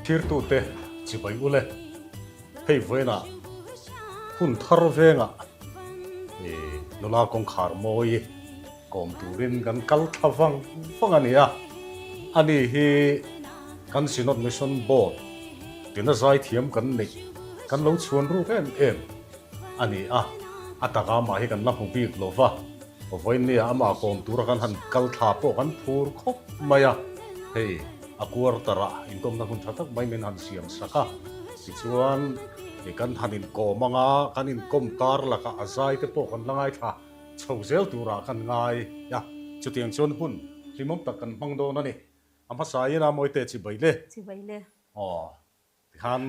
Thirtute chibai ule hei vawiinah hun thar vengah nula kawngkhar mawi kawm turin kan kal thla vang vang a ni a, ani hi kan Synod Mission Board tina zaithiam kan neih kan lo chhuan ruk em em a ni a, a taka amah hi kan la hmu bik lo va, vawiinnia amah kawm tura kan han kal thla pawh kan phur khawp mai a, hei a quarter ah inkawmna hun tha tak mai min han siam sak a, tichuan kan han inkawm anga kan inkawm kar lakah a zai te pawh kan la ngaithla chho zel turah kan ngai a, chutiang chuan hun hlimawm tak kan hmang dawn a ni. A hmasa in a Mawite chibai le. Chibai le. Aw, tikhan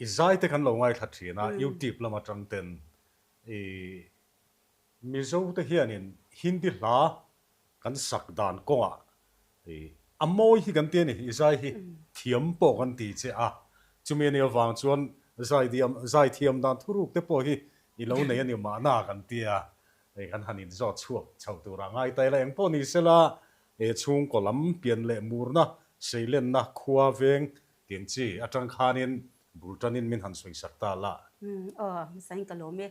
i zai te kan lo ngaithla thin a, YouTube lam atang ten i Mizo te hianin Hindi hla kan sak dan kawngah i a mawi hi kan ti a ni, i zai hi thiam pawh kan ti che a, chumi anih avang chuan zaidiam zaithiam dan thuruk te pawh hi i lo nei a ni mahna kan ti a, hei kan han inzawt chhuak chho turah ngai ta ila engpawh ni sela he chhungkaw lam pian leh murna seilenna khua veng tiang chi atang khanin bul tanin min han sawi sak ta la. Umm aw hmasa in ka lawm e.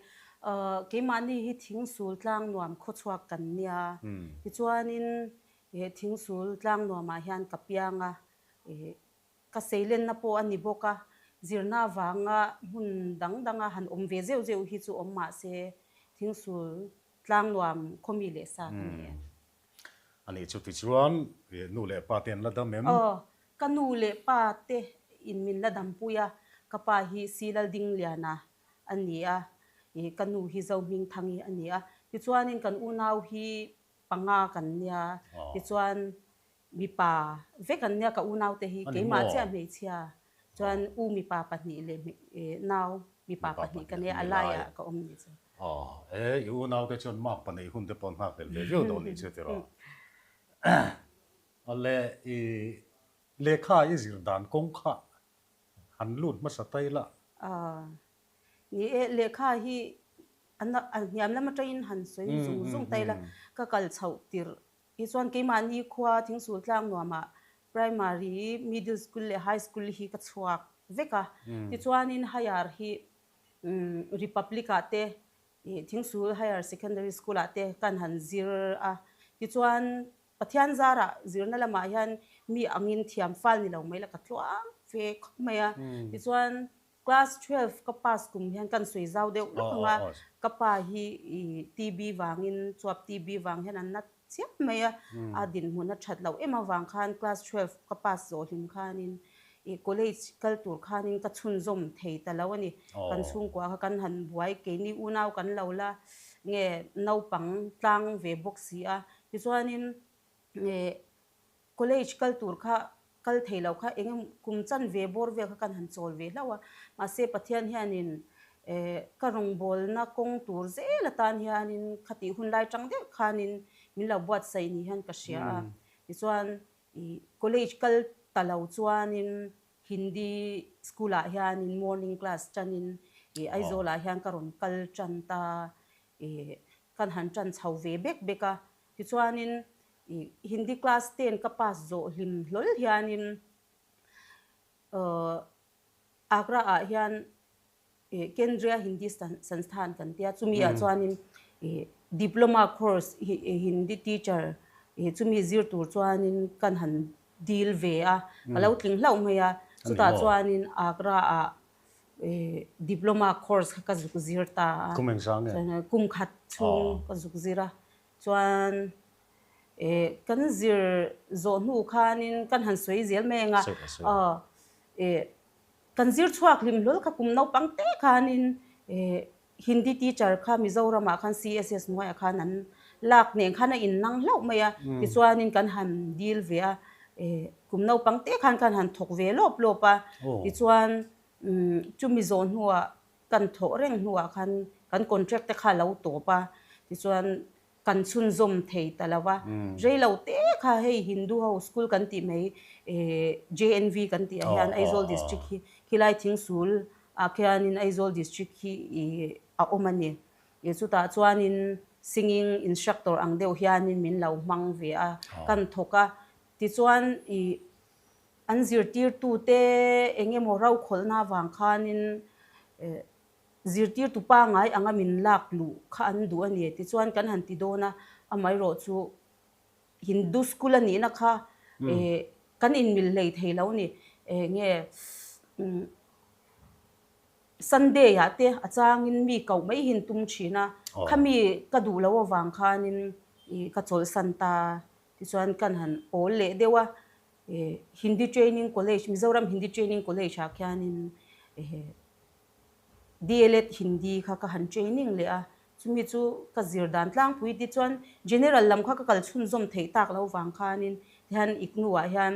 Keimahni hi thingsul tlang nuam khawchhuak kan nia. Tichuanin he thingsul tlang nuamah hian ka piang a, Ka seilenna pawh a ni bawk a, zirna avanga hmun dang danga han awm ve zeuh zeuh hi chu awm mah se thingsul tlang nuam khawmi leh sa ka ni e. A nih chu tichuan nu leh pa te an la dam em? Aw, ka nu leh pa te in min la dampui a, ka pa hi Silaldingliana a ni a, ka nu hi Zohmingthangi a ni a, tichuanin kan unau hi panga kan nia, tichuan Mipa vek an nia ka unaute hi keimah chiah hmeichhia chuan u mipa pahnih leh nau mipa pahnih ka nia a laiah ka awm ni chu. Aw e i unaute chuan mark pahnih hun te pawh an nghak hlel ve viau dawn nih chu tiraw. Awle i lehkha i zir dan kawng kha han lut hmasa ta ila. Aw ni e lehkha hi a hniam lam atangin han sawi zung zung ta ila ka kal chhoh tirh Tichuan keimahni khua Thingsul tlang nuamah Primary, Middle School leh High School hi ka chhuak vek a. Tichuanin Higher hi Republic ah te Thingsul Higher Secondary School ah te kan han zir a. Tichuan Pathian zarah zirna lamah hian mi angin thiam fal ni lo mai la ka tluang ve khawp mai a. Tichuan Class 12 ka pass kum hian kan sawi zau deuh lawk ang a, ka pa hi i TB vangin chuap TB vang hian an na chiap mai a, a dinhmun a that loh em avang khan class 12 ka pass zawh hlim khanin i college kal tur khanin ka chhunzawm thei ta lo a ni. Kan chhungkua kha kan han buai keini unau kan lo la nge naupang tlang ve bawk si a, tichuanin College kal tur kha kal thei lo kha eng emaw kum chan ve bawr vel kha kan han chawl ve hlauh a, mahse Pathian hianin ka rawngbawlna kawng tur zel atan hianin khatih hun lai tang deuh khanin min lo buatsaih ni hian ka hria a, tichuan ih college kal ta lo chuanin Hindi school ah hianin morning class tanin ih Aizawl ah hian ka rawn kal tan ta ih kan han tan chho ve bek bek a, tichuanin Hindi class ten ka pass zawh hlim hlawl hianin Agra ah hian Kendriya Hindi Sansthan kan tia chumi ah chuanin diploma course Hindi teacher chumi zir tur chuanin kan han dil ve a, ka lo tling hlauh mai a, chutah chuanin Agra ah diploma course kha ka zuk zir ta a, kum khat chhung ka zuk zir a. Chuan eh kan zir zawh hnu khanin kan han sawi zel mai ang a, aw eh kan zir chhuak hlim hlawl kha kum naupang te khanin eh Hindi teacher kha Mizoramah khan CSS hnuaiah khan an lak nen khan a innang hlauh mai a, tichuanin kan han dil ve a, eh kum naupang te khan kan han thawk ve lawp lawp a, tichuan chumi zawh hnuah Kan thawh reng hnuah khan kan contract te kha a lo tawp a, tichuan kan chhunzawm thei ta lo va. Rei lo te kha hei Hindu ho school kan tih mai JNV kan tih ah hian Aizawl district hi khilai Thingsul ah khianin Aizawl district hi a awm a ni. Chutah chuanin singing instructor ang deuh hianin min lo hmang ve a, kan thawk a. Tichuan ih. An zirtirtute eng emaw rokhawlhna avang khanin zirtirtu pangngai anga min lak luh kha an duh a ni. Tichuan kan han ti dawn a, amaherawh chu Hindu school a nihna kha kan inmil hlei thei lo a ni. Enge Sunday ah te a changin mi koh mai hi an tum thin a, khami ka duh loh avang khanin ka chawlhsan ta. Tichuan kan han awl leh deuh a, Hindi Training College, Mizoram Hindi Training College ah khianin DLEd Hindi kha ka han training leh a, chumi chu ka zir dan tlangpui tichuan General lam kha ka kal chhunzawm theih tak loh vang khanin tihian IGNOU ah hian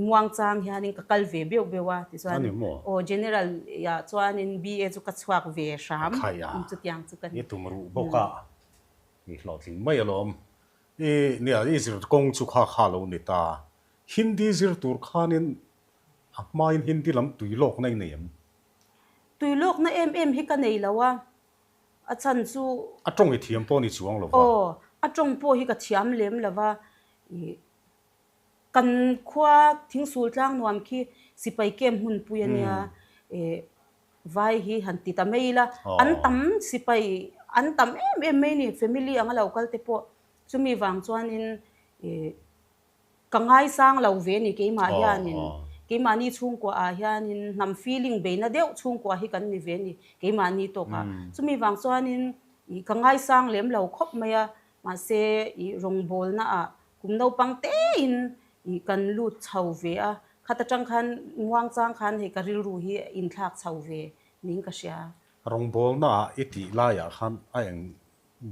muangchang hianin ka kal ve beuh beuh a tichuan aw General ah chuanin BA chu ka chhuak ve hram chutiang chu ka ni. I tum ruh bawk a, i hlawhtling mai alawm. I nia i zir kawng chu kha kha lo ni ta. Hindi zir tur khanin a hmain Hindi lam tui lawkna i nei em? Tui lawkna em em hi ka nei lo a, a chhan chu. A tawng i thiam pawh ni chuang lo va. Aw, a tawng pawh hi ka thiam lem lo va. I kan khua Thingsul tlang nuam khi sipai camp hmunpui a nia. I Vai hi han ti ta mai ila, an tam sipai an tam em em mai ni, family anga lo kal te pawh chumi vang chuanin ih ka ngaisang lo ve ni keimah hianin, keimahni chhungkua ah hianin hnam feeling beina deuh chhungkua hi kan ni ve ni keimahni tawkah. Chumi vang chuanin ih ka ngaisang lem lo khawp mai a, mahse ih rawngbawlna ah Kum naupang tein ih kan lut chho ve a, khat atang khan muangchang khan hei ka rilru hi a inthlak chho ve niin ka hria. Rawngbawlna ah i tih laiah khan a eng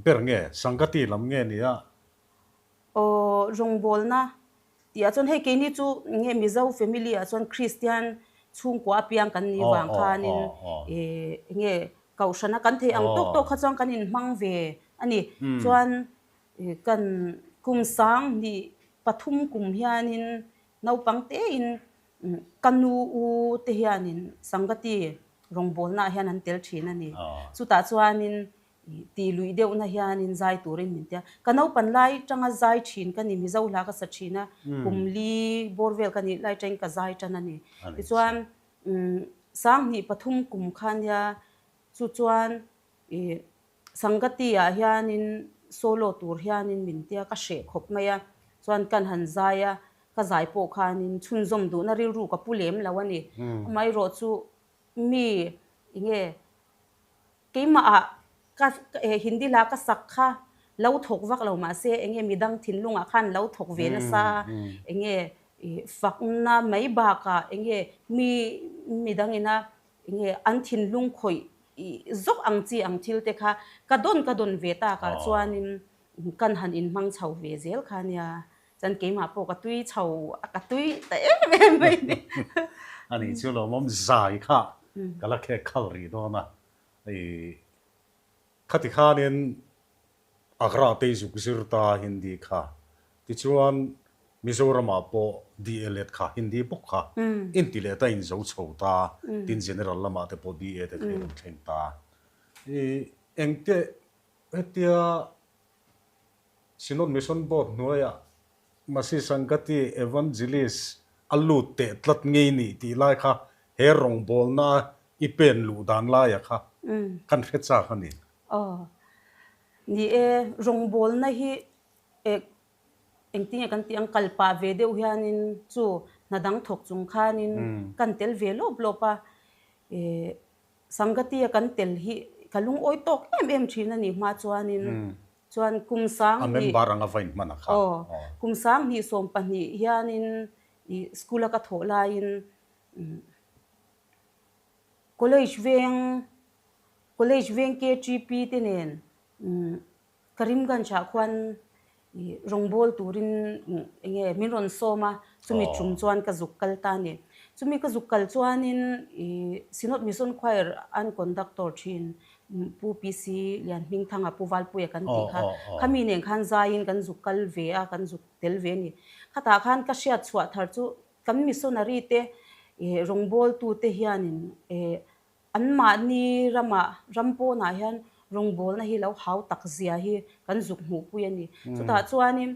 ber nge? Sangati lam nge ni a? Aw, rawngbawlna tih ah chuan hei keini chu nge Mizo family ah chuan Kristian chhungkua apiang kan nih vang khanin ih nge Kohhrana kan theih ang tawk tawk kha chuan kan inhmang ve a ni. Chuan Kan kum 2003 kum hianin naupang tein ka nu u te hianin Sangati rawngbawlnaah hian an tel thin a ni. Chutah chuanin tih luih deuhna hianin zai turin min ti a. Ka naupan lai tanga zai thin ka ni, Mizo hla ka sa thin a, kum li bawr vel ka nih lai tangin ka zai tan a ni. Tichuan 2003 kum kha nia chu chuan ih Sangati ah hianin solo tur hianin min tia ka hreh khawp mai a, chuan kan han zai a, ka zai pawh khanin chhunzawm duhna rilru ka pu lem lo a ni. Amaherawh chu mi enge keimah ah ka Hindi hla ka sak kha lo thawk vak lo mahse enge midang thinlungah khan lo thawk ve nasa enge fakna mai bakah enge mi midang ina Enge an thinlung khawih zawk ang chi ang thil te kha ka dawn ka dawn ve tak ah chuanin kan han inhmang chho ve zel kha nia, chuan keimah pawh ka tui chho a ka tui ta em em mai ni. A nih chu lawmawm zai kha ka la khek khal rih dawn a, khati khanin Agra te zuk zir ta Hindi kha. Tichuan Mizoramah pawh DLEd kha Hindi bawk kha inti leh ta inzo chho ta, tin General lamah te pawh BA te kha i rawn thleng ta. I engte hetia Synod Mission Board hnuaiah Masi Sangati Evangelist a lut teh tlat ngei nih tih lai kha he rawngbawlna i pen luh dan laia kha kan hre chak a ni. Aw. Ni e, rawngbawlna hi eh engtinge kan tih ang kal pah ve deuh hianin chu hna dang thawk chung khanin kan tel ve lawp lawp a, eh Sangati-a kan tel hi ka lungawi tawk em em thin a nih hma chuanin chuan kum sang A member anga va inhman a kha. Aw, kum 2012 hianin ih school-a ka thawh laiin College veng College veng KTP te nen Karimganj ah khuan rawngbâwl turin eng nge min rawn sawm a, chumi tum chuan ka zuk kal ta a ni. Chumi ka zuk kal chuanin Synod Mission Choir an conductor thin Pu PC Lianhmingthanga Pu Valpuia kan tih kha, khami nen khan zaiin kan zuk kal ve a, kan zuk tel ve a ni. Khatah khan ka hriat chhuah thar chu kan missionary te rawngbawltute hianin Anmahni ramah, ram pawnah hian rawngbawlna hi lo hau tak zia hi kan zuk hmuhpui a ni. Chutah chuanin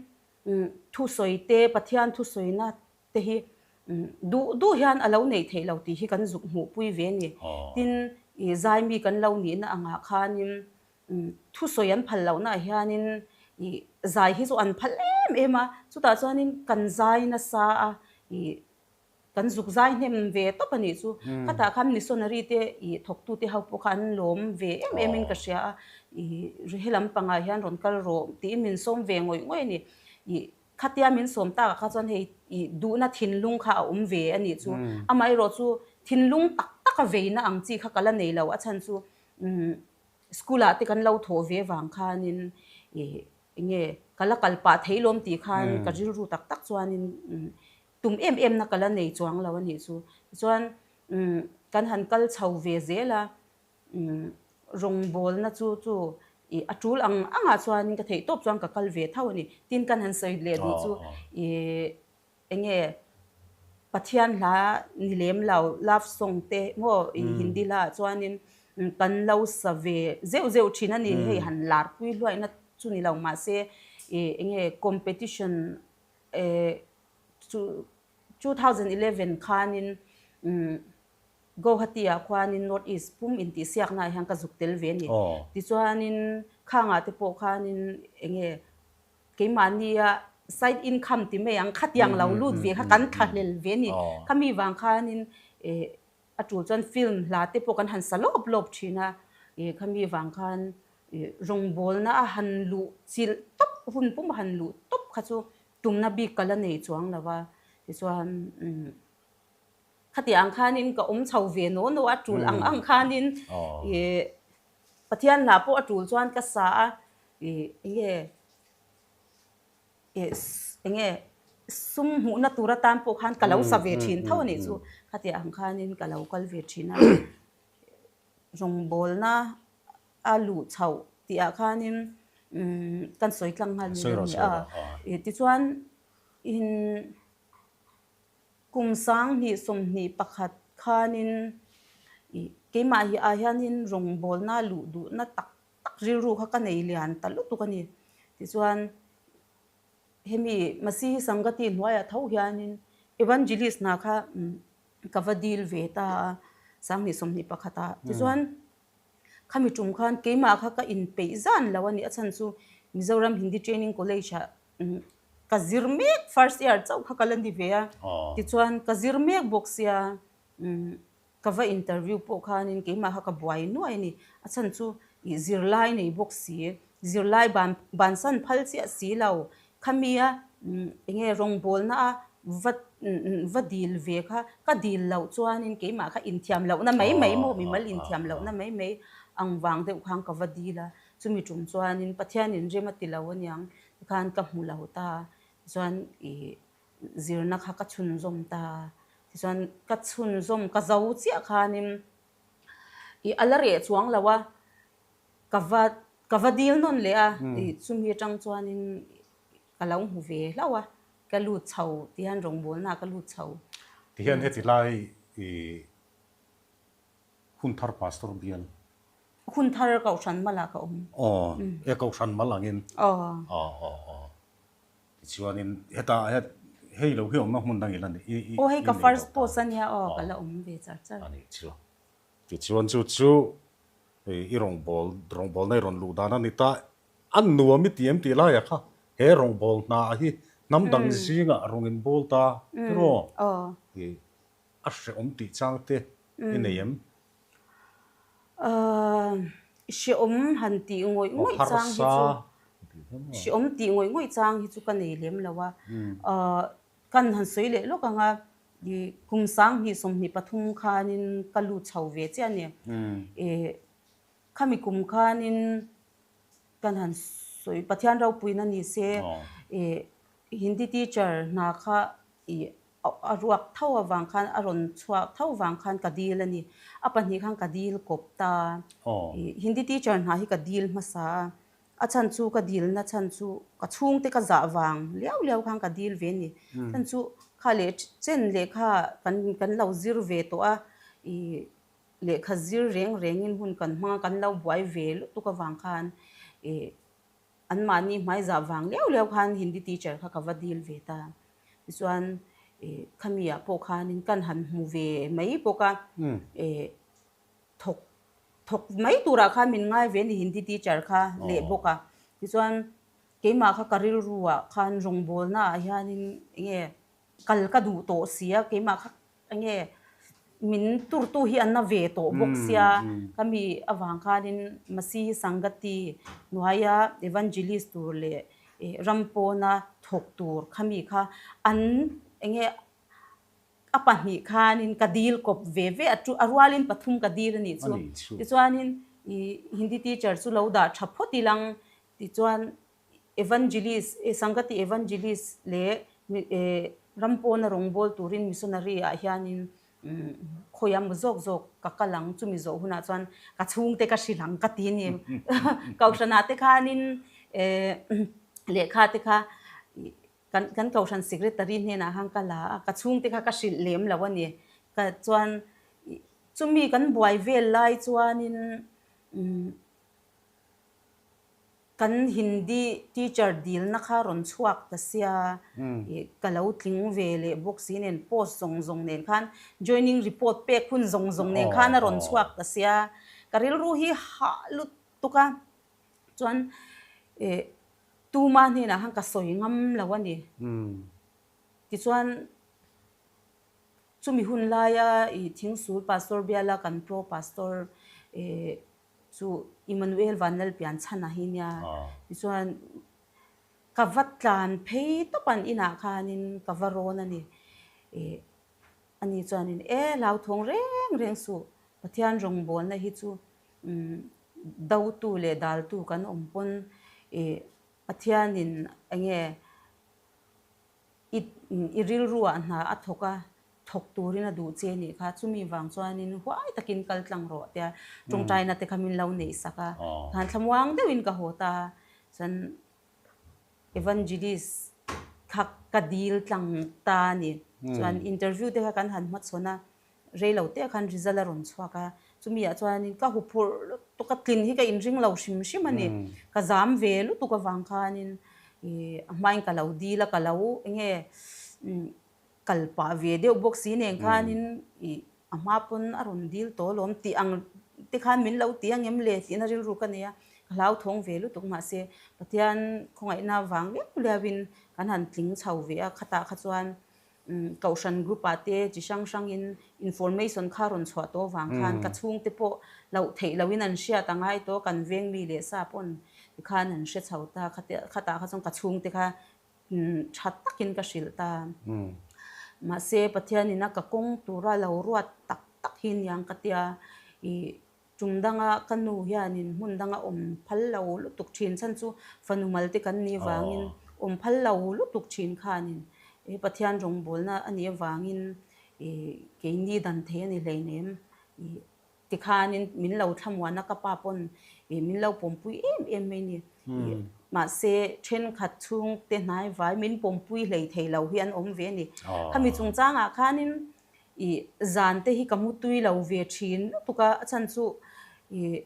thusawi te, Pathian thusawina te hi Duh duh hian a lo neih theih lo tih hi kan zuk hmuhpui ve a ni. Tin, i zaimi kan lo nihna angah khanin thusawi an phal lohnaah hianin i zai hi chu an phal em em a, chutah chuanin kan zai nasa a, i kan zuk zai hnem ve tawp a nih chu. Khatah khan missionary te i thawktute ho pawh kha an lawm ve em em in ka hria a, i he lampangah hian rawn kal rawh tiin min sawm ve ngawih ngawih a ni. I Khatia min sawm takah kha chuan hei i duhna thinlung kha a awm ve a nih chu. Amaherawh chu thinlung tak taka veina ang chi kha ka la nei lo. A chhan chu school ah te kan lo thawh ve vang khanin i enge ka la kal pah thei lawm tih khan ka rilru tak tak chuanin tum em em na ka la nei chuang lo a nih chu. Tichuan kan han kal chho ve zel a. Rawngbawlna chu chu i a tul ang angah chuanin ka theih tawp chuan ka kal ve tho a ni. Tin kan han sawi leh duh chu i enge Pathian hla ni lem lo love song te maw i Hindi hla ah chuanin kan lo sa ve zeuh zeuh thin a ni. Hei han lar pui hluaihna chu ni lo mahse i enge competition 2011 khanin Guwahati ah khuanin North East pum intihsiakna ah hian ka zuk tel ve a ni. Tichuanin khangah te pawh khanin enge keimahnia side income ti mai ang khatiang lo lut ve kha kan thlahlel ve a ni. Khami vang khanin a tul chuan film hla te pawh kan han sa lawp lawp thin a, khami vang khan rawngbawlna a han luh chilh tawp hun pum a han luh tawp kha chu tumna bik ka la nei chuang lo va. Tichuan Khati ang khanin ka awm chho ve naw naw a, tul ang ang khanin ih Pathian hla pawh a tul chuan ka sa a, ih enge ih enge sum hmuhna tur atan pawh khan ka lo sa ve thin tho a nih chu. Khati ang khanin ka lo kal ve thin a, rawngbawlna a luh chhoh tih ah khanin kan sawi tlang nghal ni lo a ni a, ih tichuan in. Kum 2021 khanin keimah hi ah hianin rawngbawlna luh duhna tak tak rilru kha ka nei lian ta lutuk a ni. Tichuan hemi Masihi Sangati hnuaiah tho hianin Evangelist hna kha ka va dil ve ta a, 2021 ah. Tichuan khami tum khan keimah kha ka inpeih zan lo a ni. A chhan chu Mizoram Hindi Training College ah Ka zir mek first year chauh kha ka la ni ve a, tichuan ka zir mek bawk sia ka va interview pawh khanin keimah kha ka buai nuai a ni. A chhan chu ih zirlai nei bawk si, zirlai ban bansan phal chiah si lo, khamia eng nge rawngbawlna a va va dil ve kha ka dil loh chuanin keimah kha inthiam lohna mai mai maw mimal inthiam lohna mai mai ang vang deuh khan ka va dil a, chumi tum chuanin Pathianin rem a ti lo aniang Tikhan ka hmu lo ta, tichuan ih zirna kha ka chhunzawm ta, tichuan ka chhunzawm ka zo chiah khanin ih a la reh chuang lo a, ka va ka va dil nawn leh a, ih chumi atang chuanin ka lo hmu ve hlauh a, ka lut chho tihian rawngbawlna ka lut chho. Tihian heti lai ih Hunthar Pastor bial. Hunthar Kohhran malah ka awm. Aw, e Kohhran mal angin. Aw. Aw, aw, aw. Tichuanin heta hei lo hi awmna hmun dang ila i i Aw, hei ka first post a nia aw, ka la awm ve char char. A nih chu. Tichuan chu chu i rawngbâwl, rawngbâwlna i rawn luh dan a ni ta. A nuam i ti em tih laiah kha he rawngbâwl hna hi hnam dang zingah rawn inbâwl ta tiraw? Aw. A hrehawm tih chang te i nei em? Hrehawm han tih ngawih ngawih chang hi chu hrehawm tih ngawih ngawih chang hi chu ka nei lem lo a. Kan han sawi leh lawk ang a, kum 2023 khanin ka lut chho ve chiah a ni. Khami kum khanin kan han sawi Pathian ropuina ni se Hindi teacher hna kha A ruak tho avang khan, a rawn chhuak tho vang khan ka dil a ni. A pahnih khan ka dil kawp ta. Hindi teacher hna hi ka dil hmasa a, a chhan chu ka dilna chhan chu ka chhungte ka zah vang liau liau khan ka dil ve a ni. Chhan chu kha leh chen lehkha kan kan lo zir ve tawh a, ih lehkha zir reng rengin hun kan hmang a, kan lo buai ve lutuk avang khan ih Anmahni hmaizah vang liau liau khan Hindi teacher kha ka va dil ve ta. Tichuan Khami ah pawh khanin kan han hmu ve mai bawk a, thawk thawk mai turah khan min ngai ve a ni Hindi teacher kha leh bawk a. Tichuan keimah kha ka rilru ah khan rawngbawlna ah hianin enge kal ka duh tawh si a, keimah kha enge min turtu hi an na ve tawh bawk sia, khami avang khanin Masihi Sangati hnuaia evangelist tur leh ram pawna thawk tur khami kha an enge a pahnih khanin ka dil kawp ve ve a, a rualin pathum ka dil a nih chu. Tichuanin Hindi teacher chu lo dah tha phawt ilang tichuan Evangelist, Sangati Evangelist leh ram pawna rawngbâwl turin missionary ah hianin khawi a mu zawk zawk ka kal ang, chumi zawh hunah chuan ka chhungte ka hrilh ang ka ti a ni. Kohhranah te khanin lehkha te kha kan kan kohhran secretary hnenah khan ka la a, ka chhungte kha ka hrilh lem lo a ni. Ka chuan chumi kan buai vel lai chuanin Kan Hindi teacher dilna kha rawn chhuak ta sia, ka lo tling ve leh bawk si nen post zawng zawng nen khan joining report pek hun zawng zawng nen khan a rawn chhuak ta sia, ka rilru hi hah lutuk a, chuan tuma hnenah khan ka sawi ngam lo a ni. Tichuan chumi hun laia Thingsul Pastor biala kan pro pastor Chu Immanuel Vanlalpian chhan a hi nia. Tichuan ka va tlan phei tawp an inah khanin ka va rawn a ni. Ih ani chuanin e hlauthawng reng reng suh Pathian rawngbawlna hi chu dotu leh daltu kan awm pawn ih Pathianin enge I rilruah hna a thawk a, thawk turin a duh che nih kha, chumi vang chuanin huai takin kal tlang rawh tia tawngtaina te kha min lo neih sak a, khan thlamuang deuhin ka haw ta a, chuan Evangelist kha ka dil tlang ta a ni. Chuan interview te kha kan han hmachhawn a, Rei lo te khan result a rawn chhuak a, chumi ah chuanin ka huphurh lutuk a, tlin hi ka inring lo hrim hrim a ni. Ka zam ve lutuk avang khanin ih a hmain ka lo dil a, ka lo eng nge kal pah ve deuh bawk si nen khanin ih a hma pawn a rawn dil tawh alawm tih ang te khan min lo ti ang em le tihna rilru ka nei a, ka hlauthawng ve lutuk mahse Pathian khawngaihna vang viau viauin kan han tling chho ve a, khatah kha chuan Kohhran group ah te chi hrang hrang in information kha rawn chhuah tawh vang khan ka chhungte pawh loh theih loh in an hriat a ngai tawh kan veng mi leh sa pawn tikhan an hre chho ta khatah kha chuan ka chhungte kha tha takin ka hrilh ta. Mahse Pathian in a ka kawng tura lo ruat tak tak hi niang ka tia ih Tum danga ka nu hianin hmun danga awm phal lo lutuk thin chhan chu fanu malte kan nih vangin awm phal lo lutuk thin khanin he Pathian rawngbawlna a nih avangin ih keini dan thei a ni hleinem ih tikhanin min lo thlamuan a ka pa pawn ih min lo pawmpui em em mai ni ih mahse thenkhat chhungte hnaivai min pawmpui hlei thei lo hi an awm ve a ni. Khami chungchangah khanin Ih zan te hi ka mu tui lo ve thin lutuk a, a chhan chu ih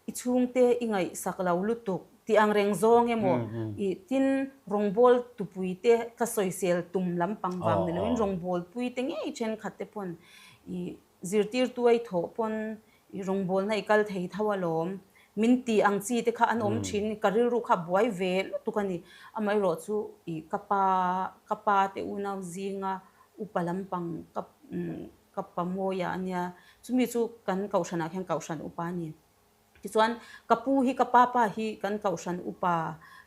i chhungte i ngaihsak lo lutuk tih ang reng zawng emaw ih tin rawngbâwl tupui te ka sawisel tum lampang vang ni loin rawngbâwl pui te ngei thenkhat te pawn ih zirtirtu a i thawh pawn i rawngbâwlna i kal thei tho alawm min tih ang chi te kha an awm thin ka rilru kha a buai ve lutuk a ni. Amaherawhchu ih ka pa ka pa te unau zinga Upa lampang ka ka pa mawiah a nia, chumi chu kan kohhranah khian kohhran upa a ni. Tichuan ka pu hi ka pa pa hi kan kohhran upa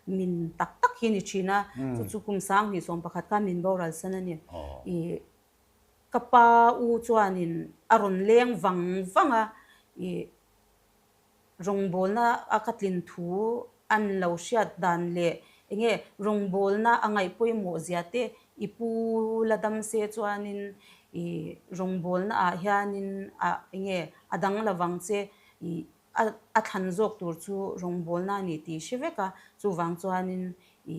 min tak tak hi a ni thin a, chu chu kum 2011 khan min boral san a ni. Ih ka pa u chuanin a rawn leng vang vang a, ih Rawngbawlna a ka tlin thu an lo hriat dan leh enge rawngbawlna a ngaih pawimawh zia te i pu la dam se chuanin i rawngbawlna ah hianin a enge a dang lovang che i a thlan zawk tur chu rawngbawlna a ni tih hre vek a, chuvang chuanin i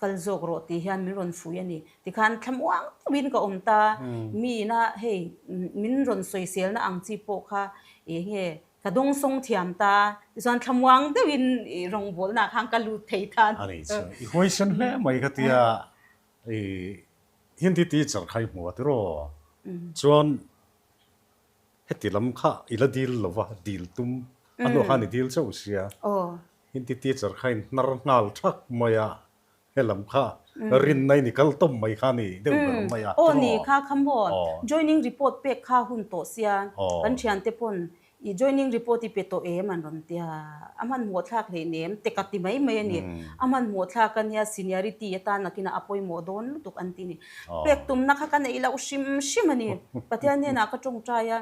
Kal zawk rawh tih hian min rawn fui a ni. Tikhan thlamuang deuhin ka awm ta. Miina hei min rawn sawiselna ang chi pawh kha eng nge ka dawngsawng thiam ta. Tichuan thlamuang deuhin rawngbawlnaah khan ka lut thei ta. A ni chu i huaisen hle mai ka tia i. Hindi teacher kha i hmu a tiraw? Chuan heti lam kha i la dil lo va, dil tum a hnuah khan i dil chauh sia. Hindi teacher kha in hnar nghal thak mai a, he lam kha rinna in i kal tawp mai kha a ni deuh ber mai a tiraw? Aw ni kha kha maw, joining report pek kha hun tawh sia, kan thiante pawn I joining report i pe tawh em an rawn tia, a hmanhmawh thlak hlei nem te ka ti mai mai a ni. A hmanhmawh thlak a nia seniority atan nakinah a pawimawh dawn lutuk an ti ni. Pek tumna kha ka neih loh hrim hrim a ni. Pathian hnenah ka tawngtai a,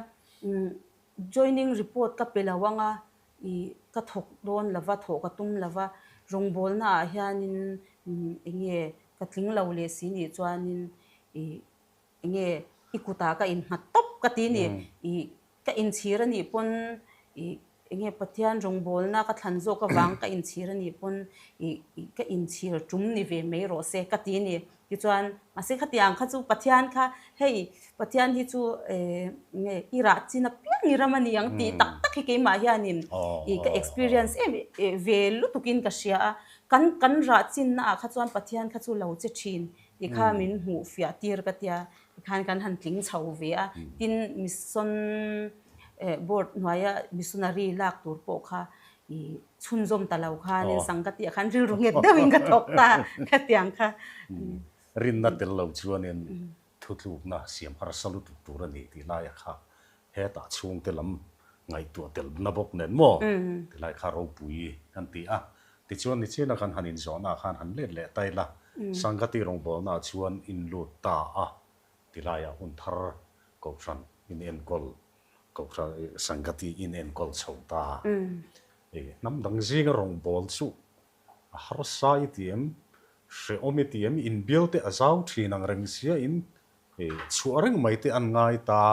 joining report ka pe lo ang a, i ka thawk dawn lo va, thawh ka tum lo va, rawngbawlna ah hianin eng nge ka tling lo leh si nih chuanin i Enge i kutah ka innghat tawp ka ti ni. I ka inchhir a nih pawn i enge Pathian rawngbawlna ka thlan zawk avang ka inchhir a nih pawn i ka inchhir tum ni ve mai rawh se ka ti ni. Tichuan mahse khatiang kha chu Pathian kha hei Pathian hi chu enge i rah chin apiang i ram a ni ang tih tak tak hi keimah hianin i ka experience em ve lutukin ka hria a. Kan kan rah chinnaah kha chuan Pathian kha chu lo che thin Tikha min hmuh fiah tir ka tia, tikhan kan han tling chho ve a, tin mission board hnuaia missionary lak tur pawh kha i chhunzawm ta lo khanin Sangkatiah khan rilru nghet deuhin ka thawk ta ka tiang kha. Rinna tel lo chuanin thutlukna siam harsa lutuk tur a ni tih laia kha hetah chhungte lam ngaihtuah telna bawk nen maw tilai kha ropui kan ti a. Tichuan nichina kan han inzawhnaah khan han let leh ta ila, Sangati rawngbawlnaah chuan in lut ta a, tilaiah hun thar Kohhran in enkawl, Kohhran Sangati in enkawl chho ta. Hnam dang zinga rawngbâwl chu a harsa i ti em, hrehawm i ti em, inbialte a zau thin ang reng sia in chhuah reng mai te an ngai ta.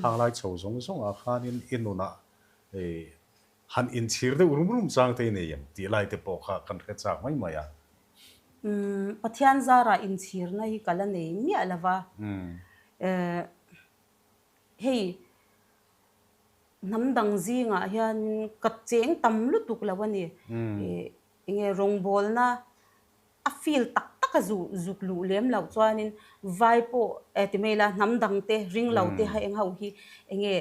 Khang lai chho zawng zawngah khanin i nunah Han inchhir deuh rum rum chang te i nei em tih lai te pawh kha kan hre chak mai mai a. Umm Pathian zarah inchhirna hi ka la nei miah lo va. Hei hnam dang zingah hian ka cheng tam lutuk lo a ni. Enge rawngbawlna a feel tak tak a zuk luh lem loh chuanin vai pawh ti mai ila hnam dang te ring lo te ha eng ho hi enge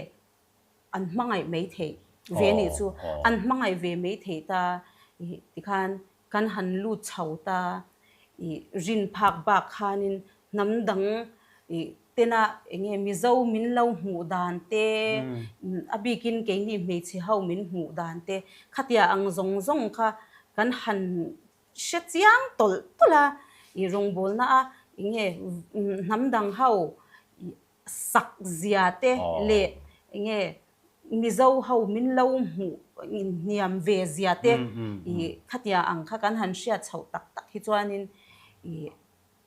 an hmangaih mai theih ve nih chu an hmangaih ve mai theih ta ih tikhan kan han lut chho ta ih rin phak bak khanin hnam dang ih tena eng nge Mizo min lo hmuh dan te a bikin keini hmeichhe ho min hmuh dan te khatia ang zawng zawng kha kan han hre chiang tawlh tawlh a ih rawngbawlna a eng nge hnam dang ho ih sak zia te leh enge Mizo ho min lo hmuh hniam ve zia te ih khatia ang kha kan han hriat chhoh tak tak hi chuanin ih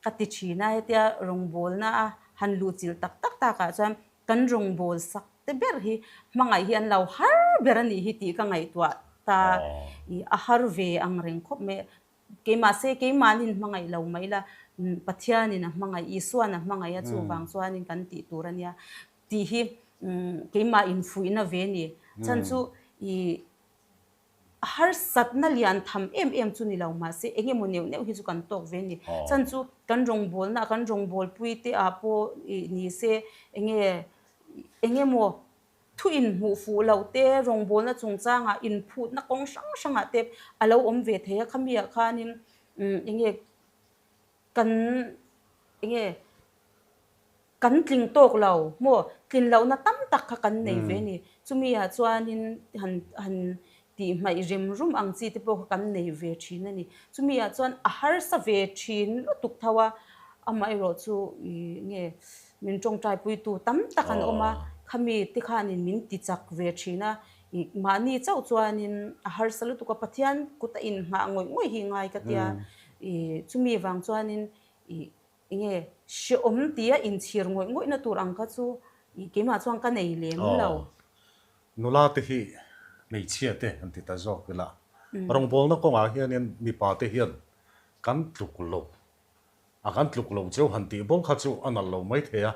ka ti thin a, hetia rawngbawlna a han luhchilh tak tak takah chuan kan rawngbâwl sak te ber hi hmangaih hi an lo har ber a nih hi tih ka ngaihtuah ta ih a har ve ang reng khawp mai. Keimah se keimahnin hmangaih lo mai la, Pathianin a hmangaih, Isua'n a hmangaih a, chuvang chuanin kan tih tur a nia tih hi keimah infuihna ve a ni. Chhan chu i harsatna lian tham em em chu ni lo mahse eng emaw neuh neuh hi chu kan tawk ve a ni. Chhan chu kan rawngbawlna kan rawngbawlpui te ah pawh ni se eng nge eng emaw Thu inhmuh fuh loh te, rawngbawlna chungchangah inphutna kawng hrang hrangah te a lo awm ve thei a, khamiah khanin eng nge kan eng nge kan tling tawk lo maw tlin lohna tam tak kha kan nei ve a ni. Chumiah chuanin han han tih hmaih rem rum ang chi te pawh kha kan nei ve thin a ni. Chumiah chuan a harsa ve thin lutuk tho a, amaherawh chu ih nge min tawngtaipuitu tam tak an awm a, khami te khanin min ti chak ve thin a, ih mahni chauh chuanin a harsa lutuk a, Pathian kut a inhmah ngawih ngawih hi ngai ka tia, ih chumi vang chuanin ih Enge hrehawm tia inchhir ngawih ngawihna tur ang kha chu keimah chuan ka nei lem lo. Nula te hi hmeichhia te an ti ta zawk ila, rawngbawlna kawngah hianin mipa te hian kan tluk lo, a kan tluk lo cheu han tih bawk kha chu a nalh lo mai thei a,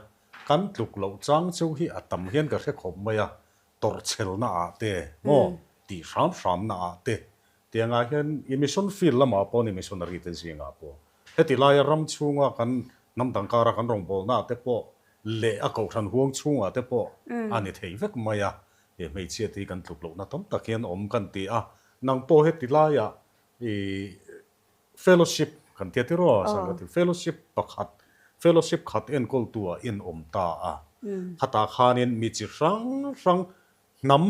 kan tluk loh chang cheu hi a tam hian ka hre khawp mai a, tawrhchhelna ah te maw tih hram hramna ah te tiangah hian i mission field lamah pawh ni missionary te zingah pawh Heti laia ram chhunga kan Hnam dang kara kan rawngbawlna te pawh leh a kohhran huang chhungah te pawh a ni thei vek mai a, he hmeichhia te hi kan tluk lohna tam tak hian awm kan ti a, nang pawh heti laiah i fellowship kan tia tiraw Sangati fellowship pakhat fellowship khat enkawltu ah in awm ta a, khatah khanin mi chi hrang hrang Hnam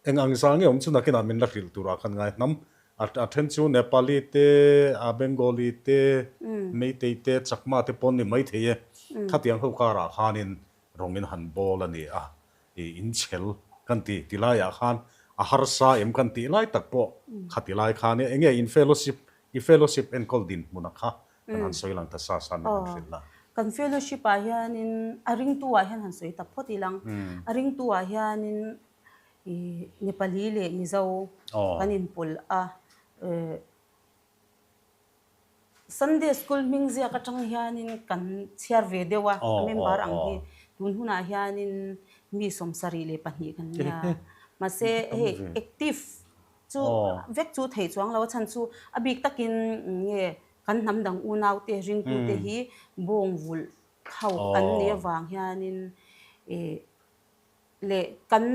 eng ang zah nge awm chu nakinah min la hrilh turah khan ngai. Hnam a then chu Nepali te, a Bengali te, Meitei te, Chakma te pawn ni mai thei e. Khatiang ho karah khanin rawng in han bawl a ni a, i inchhel kan ti ti laiah khan a harsa em kan tih lai tak pawh khati lai khan eng nge in fellowship, i fellowship enkawl dinhmuna kha Kan han sawi lang ta sa sa min han hrilh la. Kan fellowship ah hianin a ringtu ah hian han sawi ta phawt ilang. A ringtu ah hianin i Nepali leh Mizo kan inpawlh a. Sunday school hming ziak atang hianin kan chhiar ve deuh a, a member ang hi tun hunah hianin mi 72 kan nia. Mahse hei active Chu vek chu thei chuang lo a chhan chu a bik takin nge kan hnam dang unaute ringtute hi bawng vulh ho an nih avang hianin ih leh kan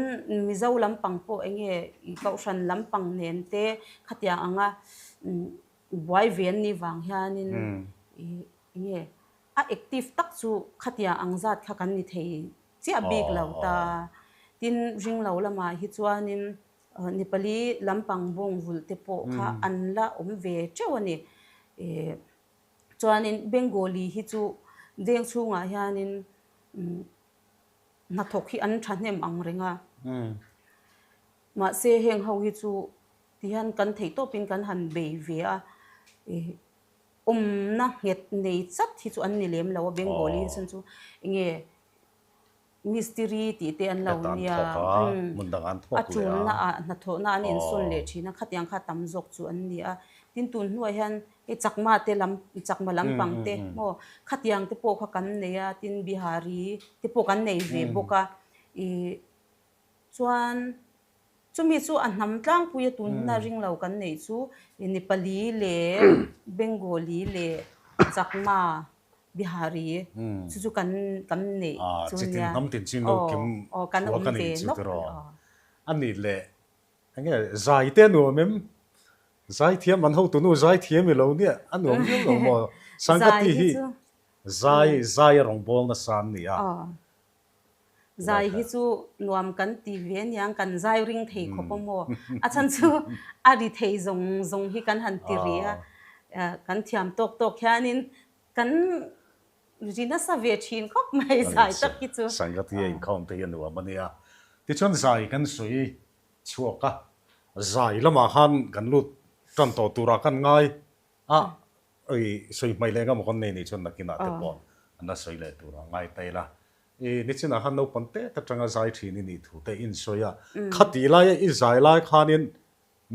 Mizo lampang pawh eng nge Kohhran lampang nen te khatiang anga buai ve an nih vang hianin ih eng nge a active tak chu khatiang ang zat kha kan ni thei chiah bik lo ta. Tin ringlo lamah hi chuanin Nepali lampang bawng vulh te pawh kha an la awm ve teuh a ni. Chuanin Bengali hi chu veng chhungah hianin hnathawk hi an thahnem ang reng a. Mahse heng ho hi chu tihian kan theih tawpin kan han bei ve a. Awmna nghet nei chat hi chu an ni lem lo a Bengali hi chuan chu enge Mistiri tih te an lo nia, a tulna ah hnathawhna an insawn leh thin a, khatiang kha tam zawk chu an ni a. Tin, tun hnuah hian hei Chakma te lam, Chakma lampang te maw, khatiang te pawh kha kan nei a, tin Bihari te pawh kan nei ve bawk a. Ih chuan chumi chu a hnam tlangpui a tun huna ring lo kan neih chu Nepali leh Bengali leh Chakma Bihari chu chu kan kan neih chu nia. Chitin hnam tin chin lo kim thua ka nei chu tiraw. A nih leh enge zai te a nuam em? Zai thiam an hotu nu zai thiam i lo nia a nuam viau lo maw? Sangkati hi zai zai a rawn bawl nasa an ni a. Zai hi chu nuam kan ti ve aniang kan zai ring thei khawp a maw? A chhan chu a ri thei zawng zawng hi kan han ti ri a, kan thiam tawk tawk hianin kan ri nasa ve thin khawp mai zai tak hi chu. Sangati a inkhawm te hi a nuam a nia. Tichuan zai kan sawi chhuak a, zai lamah khan kan lut tan tawh turah kan ngai a, I sawi hmaih leh engemaw kan nei nih chuan nakinah te pawh an la sawi leh tur a ngai ta ila. I nichinah khan naupang te te tanga zai thin i nih thu te in sawi a. Khati laia i zai lai khanin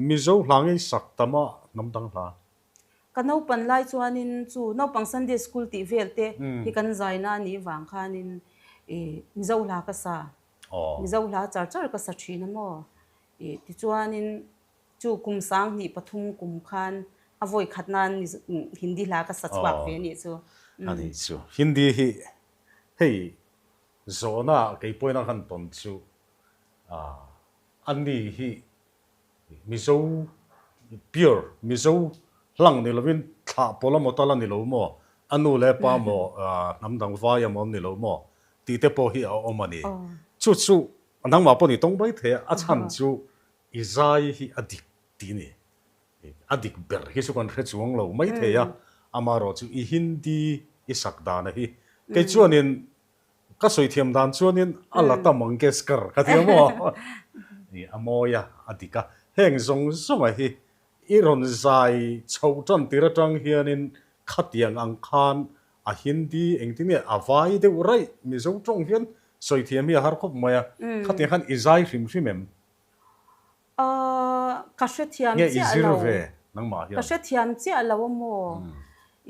Mizo hla ngei sak tam a hnam dang hla. Ka naupan lai chuanin chu naupang Sunday school tih vel te hi kan zai na anih vang khanin i Mizo hla ka sa. Mizo hla char char ka sa thin a maw. I tichuanin Chu kum 2003 kum khan a vawi khat nan Hindi hla ka sa chhuak ve anih chu. A nih chu. Hindi hi hei zawhna kei pawhin a han tawn chu a ni hi Mizo pure Mizo hlang ni lovin thlah pawlh a maw tal a ni lo maw, a nu leh pa maw hnam dang vai a maw an ni lo maw tih te pawh hi a awm a ni. Chu chu nangmah pawh ni tawng mai thei a, a chhan chu I zai hi a dik ti ni. A dik ber hi chu kan hre chuang lo mai thei a, amaherawh chu i Hindi i sak dana hi kei chuanin ka sawi thiam dan chuanin a Lata Mangeshkar ka ti a maw? A mawi a, a dik a. Heng zawng zawnga hi i rawn zai chhoh tan tir atang hianin khatiang ang khan a Hindi engtin nge a vai deuh raih Mizo tawng hian sawi thiam hi a har khawp mai a, khatiang khan i zai hrim hrim em? Ahh ka hrethiam Nge i chiah zir lo. ve nangmah Ka hian? hrethiam chiah lo a maw?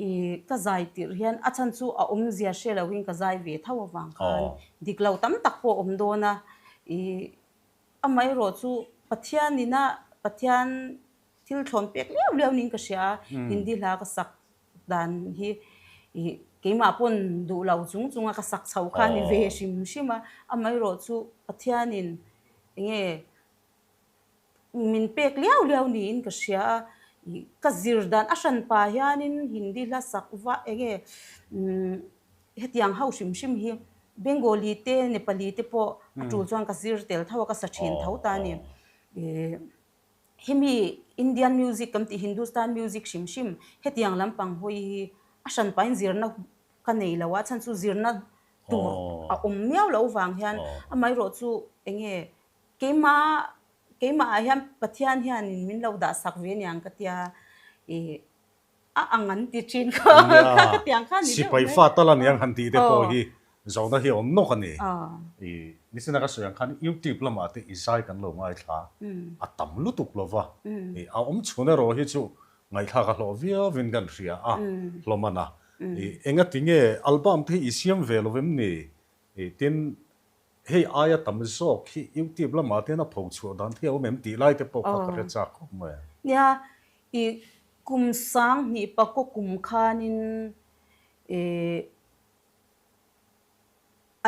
I ka zai tirh hian a chhan chu a awmzia hre lo in ka zai ve tho avang khan dik lo tam tak pawh a awm dawn a. I amaherawh chu Pathian ina Pathian thil thlawn pek liau liau niin ka hria a, Hindi hla ka sak dan hi i. Keimah pawn duh lo chung chunga ka sak chho kha a ni ve hrim hrim a, amaherawh chu Pathianin enge min pek liau liau niin ka hria a, ih ka zir dan a hran pah hianin Hindi hla sak va enge hetiang ho hrim hrim hi Bengali te Nepali te pawh a tul chuan ka zir tel tho a ka sa thin tho ta a ni. Hemi Indian music kan tih Hindustan music hrim hrim hetiang lampang hawi hi a hran pahin zirna ka nei lo a, chhan chu zirna tur a awm miau loh vang hian amaherawh chu enge keima keimah ah hian Pathian hianin min lo dah sak ve aniang ka tia ih A ang an ti thin kha Nia, ka tiang kha ni deuh sipai mai. fa tal aniang han tih te pawh hi zohna hi a awm nawk a ni. I nichin a ka sawi ang khan YouTube lamah te i zai kan lo ngaithla a tam lutuk lo va, i a awm chhun erawh hi chu ngaihthlak a hlawh viau in kan hria a hlawm a na. I engati nge album te hi i siam ve lo vem ni? I tin hei aia tam zawk hi YouTube lamah te hian a pho chhuah dan te hi a awm em tih lai te pawh kha ka hre chak khawp mai a. Nia, I kum 2000 pakaw kum khanin ih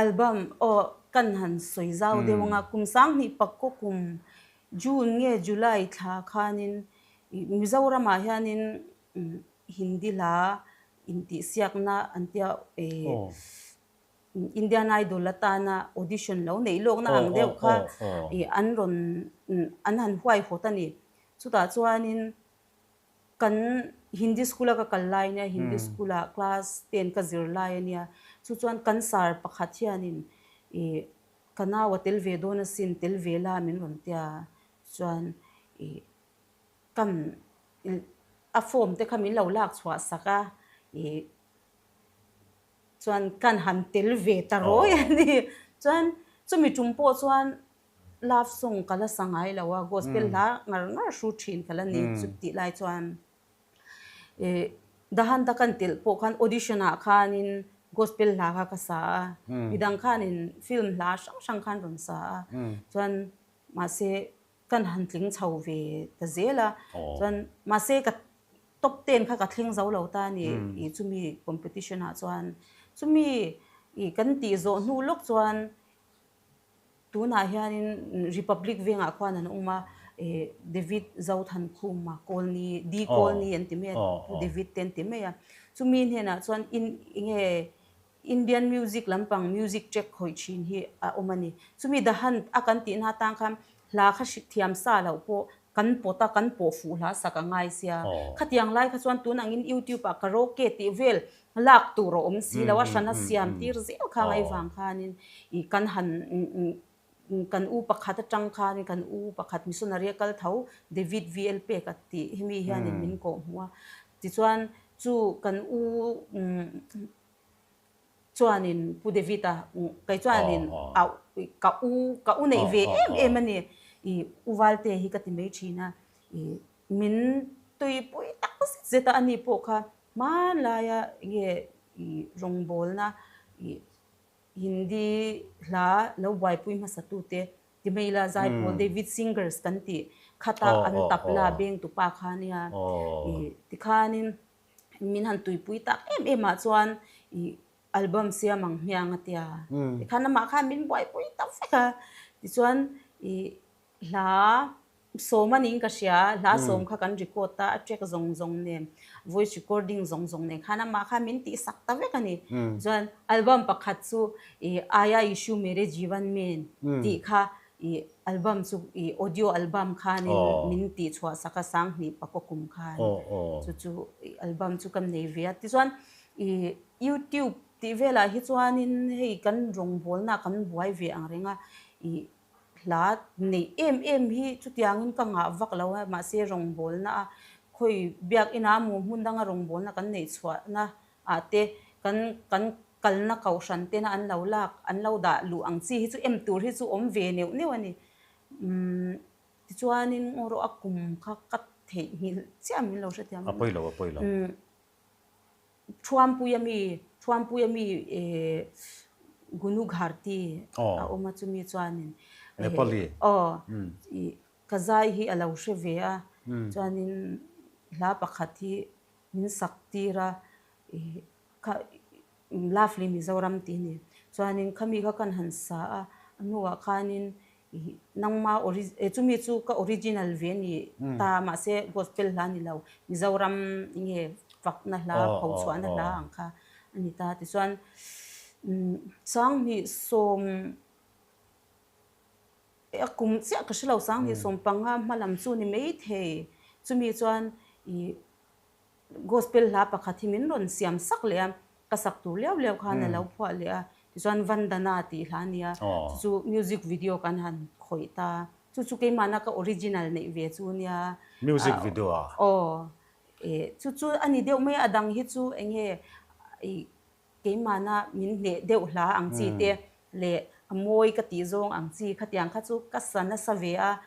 album aw kan han sawi zau deuh anga kum 2000 pakaw kum June nge July thla khanin ih Mizoramah hianin Hindi hla intihsiakna an tia ih Indian Idol atana audition lo neih lawkna ang deuh kha ih an rawn an han huaihawt a ni. Chutah chuanin kan Hindi school a ka kal lai ania, Hindi school ah class ten ka zir lai ania, chu chuan kan sir pakhat hianin ih ka nau a tel ve dawn asin, tel ve la min rawn tia chuan ih kan a form te kha min lo lak chhuah sak a ih chuan kan han tel ve ta rawi a ni. Chuan chumi tum pawh chuan love song ka la sa ngai lo a, gospel hla ngar ngar hru thin ka la ni chu tih lai chuan ih Dahanta kan telh pawh khan audition ah khanin gospel hla kha ka sa a, midang khanin film hla hrang hrang khan rawn sa a, chuan mahse Kan han tling chho ve ta zel a, chuan mahse ka top ten kha ka thleng zo lo ta a ni i chumi competition ah chuan chumi i kan tih zawh hnu lawk chuan tunah hianin Republic vengah khuan an awm a i David Zothankhuma Kawlni D Kawlni an ti mai a Pu David te an ti mai a chumi hnenah chuan in enge Indian music lampang music track khawih thin hi a awm a ni. Chumi Dahan a kan tihna atang khan hla kha hrik thiam sa loh pawh kan pawt a, kan pawh fuh hla sak a ngai sia. Khatiang lai kha chuan tun angin YouTube ah karaoke tih vel lak tur a awm si lo a, hrana siam tir zel kha ngai vang khanin ih kan han Kan u pakhat atang khan kan u pakhat missionary a kal tho David VL Pek a tih hemi hianin min kawh hmuh a. Tichuan chu kan u chuanin Pu David a kei chuanin a ka u ka u neih ve em em a ni. Ih u Valte hi ka ti mai thin a. Ih min tuipui tak zet zet a ani pawh kha hmanlaia enge ih rawngbawlna ih Hindi hla lo buaipui hmasatute Timeila Zaipawl David Singers kan tih khata an tabla bengtupa kha nia ih tikhanin min han tuipui tak em em ah chuan ih album siam ang hmiang a tia tikhan amah khan min buaipui ta vek a tichuan ih Hla sawm a niin ka hria, hla sawm kha kan record a, a track zawng zawng nen, voice recording zawng zawng nen khan amah khan min tih sak ta vek a ni. Chuan album pakhat chu ih Aaya Yishu Mere Jeevan Mein tih kha ih album chu ih audio album khanin min tih chhuah sak a 2000 pakaw kum khan chu chu ih album chu kan nei ve a. Tichuan ih YouTube tih velah hi chuanin hei kan rawngbawlna kan buai ve ang reng a ih Hla neih em em hi chutiangin ka ngah vak lo a, mahse rawngbawlna a khawi biakina maw hmun danga rawngbawlna kan neih chhuahna ah te kan kan kalna kohhran tena an lo lak an lo dah luh ang chi hi chu em tur hi chu awm ve neuh neuh a ni. Umm tichuanin ngaw rawh a kum kha ka theihnghilh chiah min lo hrethiam A pawi lo a pawi lo. Umm. Thuampuia mi, Thuampuia mi eh Gunu Gharti a awm a chumi chuanin Nepali. Aw i ka zai hi a lo hre ve a chuanin hla pakhat hi min sak tir a i kha. Lovely Mizoram tih a ni. Chuanin khami kha kan han sa a, a hnuah khanin ih nangma ori chumi chu ka original ve a ni ta mahse gospel hla ni lo Mizoram enge fakna hla phochhuahna hla ang kha a ni ta. Tichuan Sanghnih sawm A kum chiah ka hre lo 20 panga hma lam chu ni maithei. Chumi chuan ih gospel hla pakhat hi min rawn siam sak leh a, ka sak tur liau liau khan a lo phuah leh a. Tichuan Vandana tih hla a nia, chu chu music video kan han khawih ta. Chu chu keimahna ka original neih ve chu nia. Music video a? Aw, chu chu a ni deuh mai a, a dang hi chu eng nge ih Keimahna min hneh deuh hla ang chi te leh a mawi ka tih zawng ang chi khatiang kha chu ka sa nasa ve a,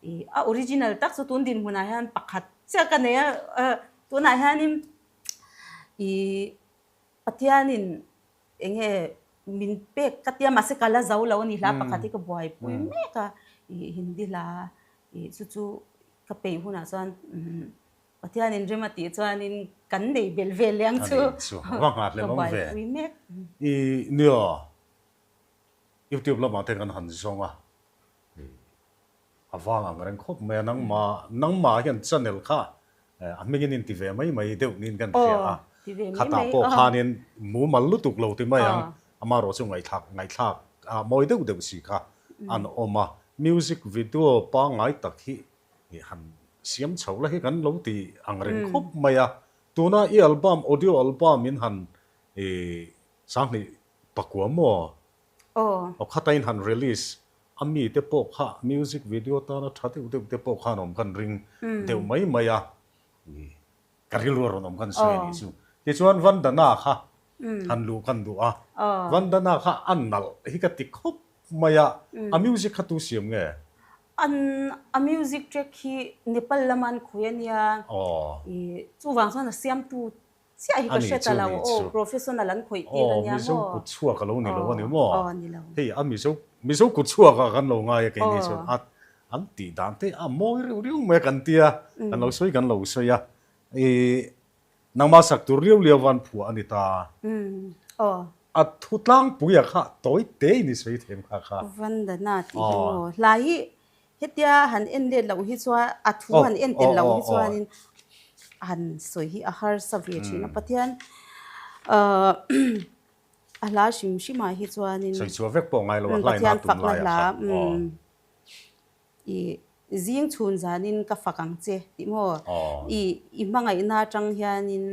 ih a original tak chu tun dinhmunah hian pakhat chiah ka nei a, tunah hianin ih Pathianin eng nge min pek ka tia mahse ka la zo lo a ni hla pakhat hi ka buaipui mek a, ih Hindi hla ih chu chu ka peih hunah chuan Pathianin rem a tih chuanin kan nei belh vel leh ang chu. A nih chu, va nghah hlel Ka awm ve. buaipui mek. I nia, YouTube lamah te kan han zawng a, a vang ang reng khawp mai a, nangmah nangmah hian channel kha a hmingin in ti ve mai mai deuh niin kan hria a, Aw, ti ve mai khatah mai pawh aw. khanin mumal lutuk lo ti mai ang, Aw. amaherawh chu ngaihthlak ngaihthlak a mawi deuh deuh si kha an awm a, music video pangngai tak hi Ih han siam chho la hi kan lo ti ang reng khawp mai a, tuna i album audio album in han ih 20 pakua maw aw khata in han release a mi te pawh kha music video tana tha deuh deuh te pawh khan awm khan ring deuh mai mai a, ih ka rilru a rawn awm khan sawi a nih chu. Tichuan Vandana kha han luh kan duh a, Vandana kha a nalh hi ka ti khawp mai a, a music kha tu siam nge? An a music track hi Nepal lama an khawi a nia, i chuvang chuan a siamtu chiah hi ka hre ta lo aw, professional an khawih tir a nia maw? Aw, Mizo kut chhuak a lo ni lo a ni maw? Aw, ni lo. Hei a Mizo Mizo kut chhuak ah kan lo ngai a keini chuan a an tih dan te a mawi riu riu mai a kan tia, kan lo sawi kan lo sawi a, i Nangmah sak tur liau liau van phuah a ni ta. Aw. A thu tlangpuia kha tawi te in i sawi them kha kha. Vandana tih hi maw? Hlai hi hetia han en let loh hi chuan a thu han en tel loh hi chuanin han sawi hi a harsa ve thin a. Pathian a hla hrim hrimah hi chuanin Sawi chhuah vek pawh ngai lo a hlain a tum lai a kha. I zing chhun zanin ka fak ang che tih maw? I i hmangaihna atang hianin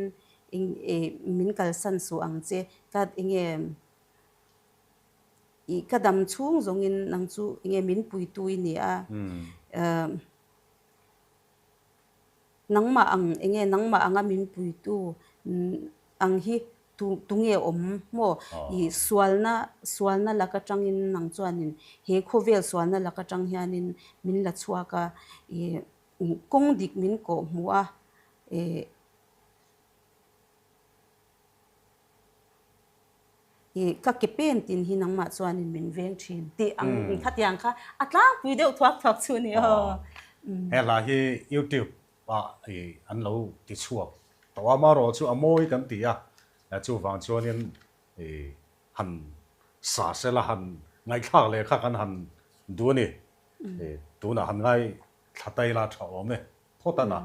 eng e min kalsan suh ang che ka enge i ka dam chhung zawngin nang chu enge min puitu i ni a Nangmah ang enge nangmah anga min puitu ang hi tu tunge awm maw? I sualna sualna lak atangin nang chuanin he khawvel sualna lak atang hianin min la chhuak a, i kawng dik min kawh hmuh a, i I ka ke pen tin hi nangmah chuanin min veng thin tih ang khatiang kha a tlangpui deuh thuak thuak chu a ni aw. He hla hi YouTube ah i an lo ti chhuak tawh a, amaherawh chu a mawi kan ti a, chuvang chuanin i han sa sela han ngaihthlak leh kha kan han duh a ni. Tunah han ngaithla ta ila tha awm e phawt a na.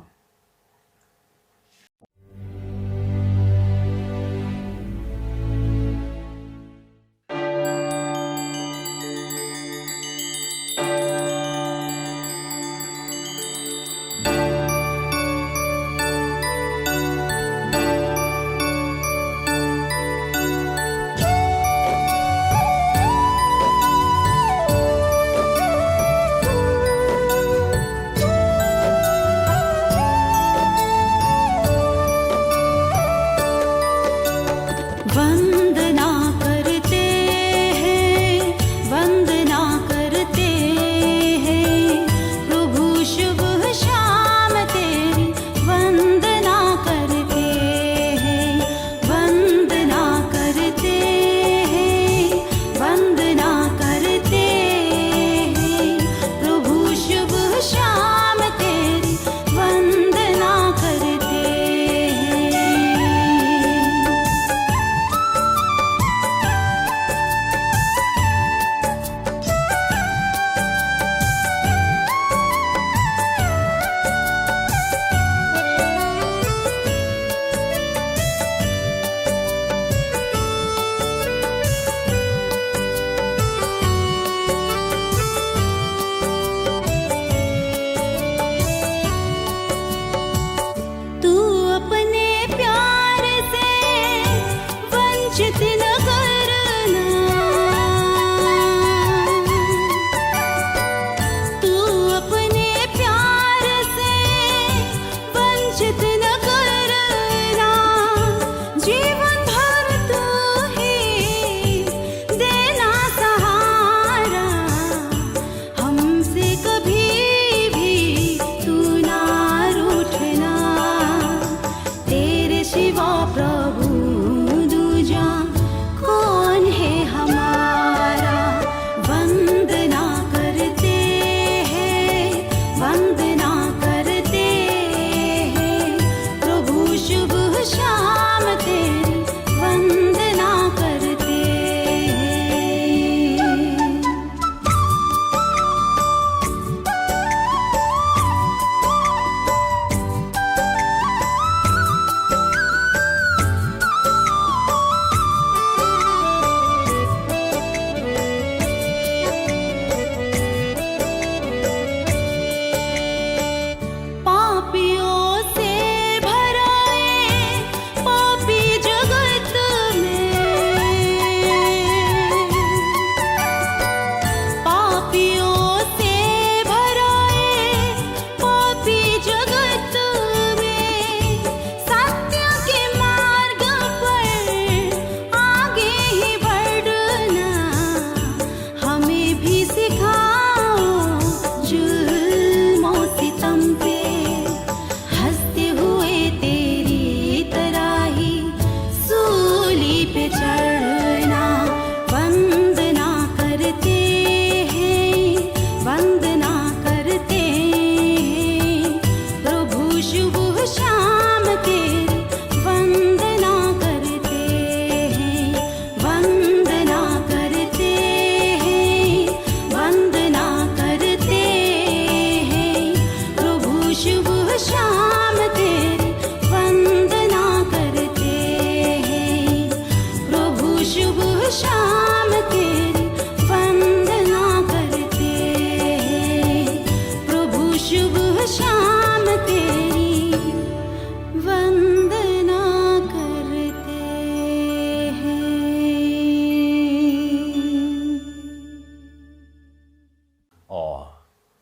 Aw,